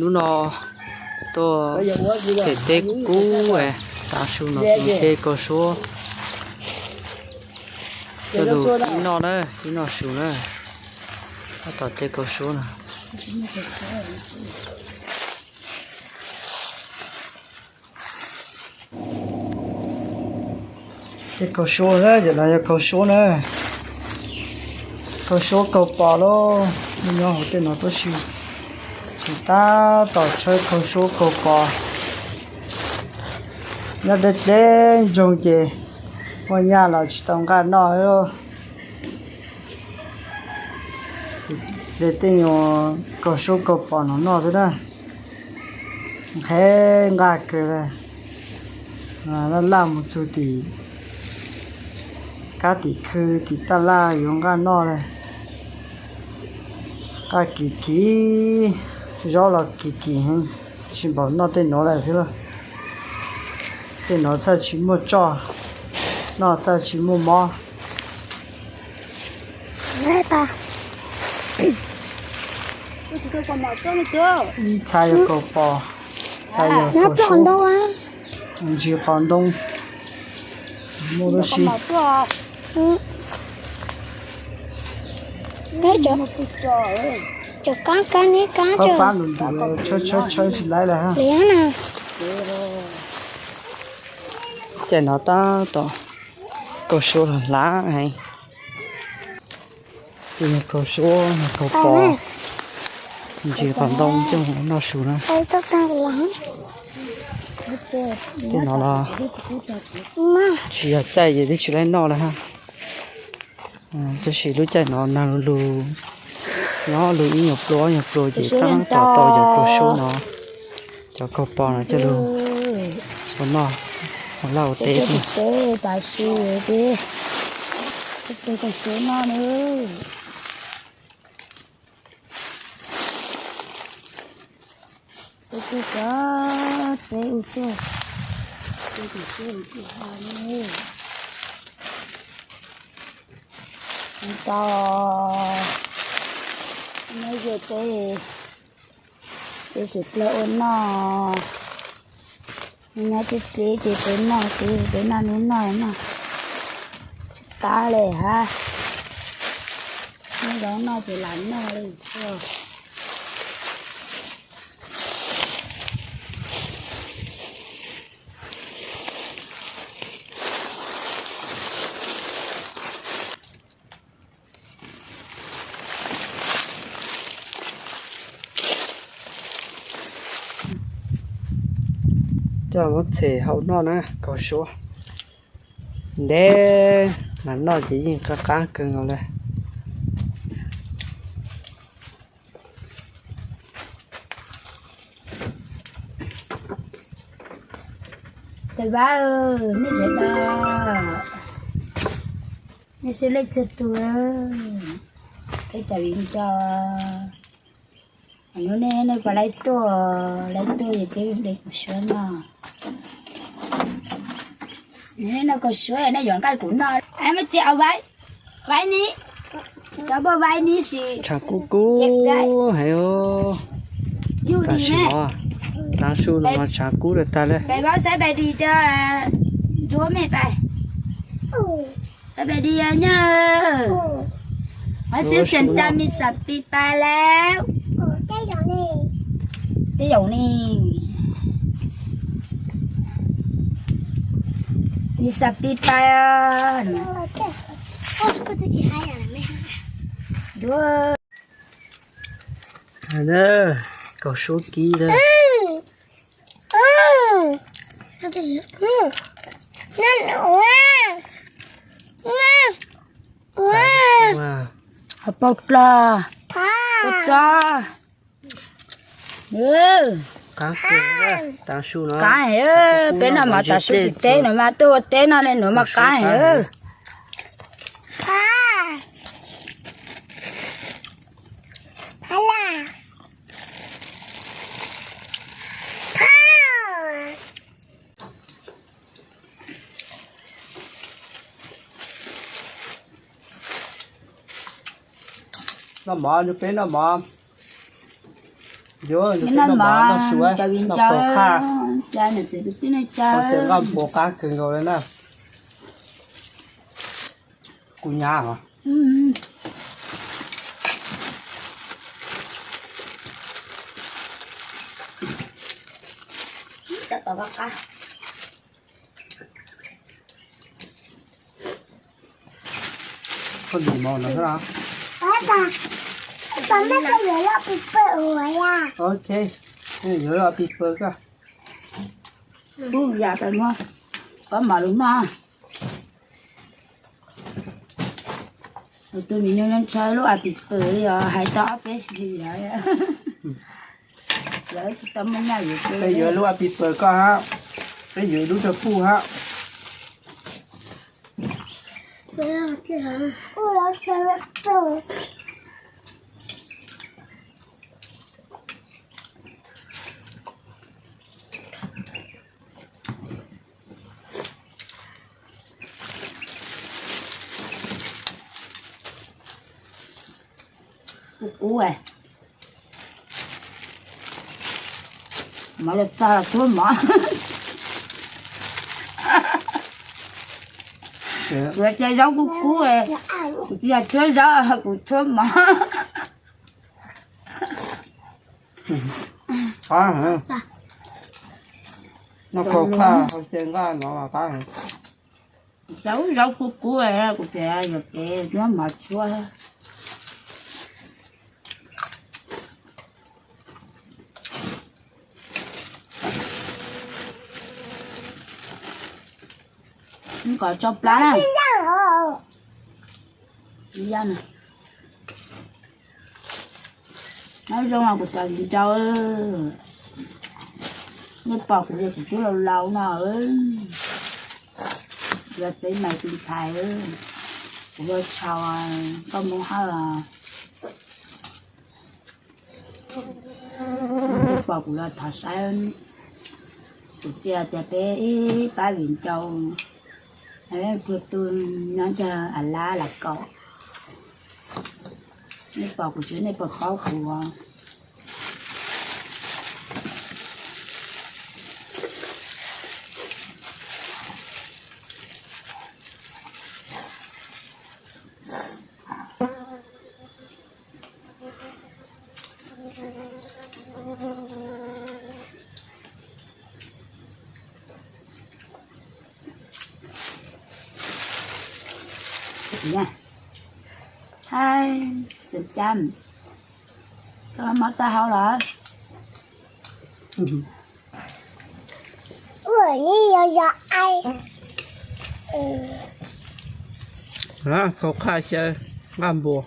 Lub no tuaj them teb kub, tav su no tus teb kaus suab. Coj lug ib noj na, ib noj su na, tab tom teb kaus suab no. Tej kaus suab na, cov no yog kaus suab na. Kaus suab kaus pos lauj, nyob hauv tej no tuab si. Tsis tab tom tshawb kaus suab kaus pos. Nyob deb deb ntsoog ces muaj nyaj los tsis tau nqaj noj. Ces tej nyuag kaus suab kaus pos no noj xwb na. Nqhis nqaj kawg, laj laj mus txug tim kab tim khw tim taj laj yuav nqaj noj li. Nqaj kim kim, zaub los kim kim heev, tsis npaum noj tej nuav lawm xwb lauj. Tej nuav txhaj tsis muaj tsoj, noj txhaj tsis muaj mob. Ib txha yog kaus pos, txha yog kaus suab, ntsis qos ntoo, muaj lub si. Pab pab ntus ntus tshawb tshawb tshawb tsis laib lawm hab. Caij no tab tom kaus suab hlav heev. Tej kaus suab, kaus pos, ntsis qos ntoo coj noj su na. Tej no los tsis yog caij ces twb tsis laib noj lawm hab. Tab sis lub caij no nag lug, nyob lug ib nyuag pluas ob nyuag pluas ces tab tom tau cov kaus suab no, cov kaus pos no coj lug ua noj ua laj ua teb. Tau, nyob ze peb, peb suav dlawg ua noj, nyob teb teb ces peb noj, peb noj nub noj noj tsis qab li hab. Nub zaub noj ces lam noj li. Coj muab txhem hau noj na, kaus suab. Ntev mas noj ces yeej qab qab kawg nkaus li. Tais Vab, nej sawv daws, nej sawv leej txhua tus, peb cov viv ncaus, hnub nej nej puas laib tuaj, laib tuaj es peb de kaus suab noj. Nej noj kaus suab nej yuav nqaij kuv noj. Muaj txiv au vaib, vaib ni, cov npua vaib ni si. Tshav kub kub heev. Yug di ne. Taav su no tshav kub lawm tag li. Tais Vab saib pais di cov ncuab mej pais. Saib pais di nyaj. Hov xwb tseem tas mis xas pis pais lawm. Tej zaum ni, mis xas pis pais. Kaus suab kib lawm. Pau dlog, kua txob. Qaab heev, peb noj mas tav su tim teb no mas tuaj ua teb noj le nuav mas qaab heev. Noj mov, peb noj mov. Yuav noj mas, cov viv ncaus, cov niam txiv kwv tij neej tsa, nqaj npuas qab kawg nkaus li na. Kuv nyab os. Koj dim mov no xwb los? Ok, yuav lub a pis pawg koj. Ub, yam tas muab, koj mam li noj. Tus niam no ntshaw lub a pis pawg li os, hais tau ob peb hlis lawm. Lawv tsis tau muaj nyaj yuav, peb yuav lub a pis pawg koj hab, peb yuav lub rau puj hab. Kub kub, mov los txog los tshuab mov. Kuv ua cai zaub kub kub, kuv tsis yog tshuab zaub, kuv tshuab mov. Noj khau khaj hau cai nqaj no qab. Zaub, zaub kub kub, kuv tias yog kev muab mov tshuab. Kom tso plab na. Nyob zoo kuv cov viv ncaus, nej pom kuv yog kuv tub laus laus no, yog tev mais tiv thaiv, kuv ua tshau, koj mus hawj. Peb pom kuv los thov saib, kuv tsis tias peb ib pab viv ncaus, ib tug tu nyob ntawm a lab Lav Kaum, nej pom kuv tsis, nej puas paub kuv? Hais, xeem Cam, koj mob taub hau los? Khau khaj xyaw nqaj npua.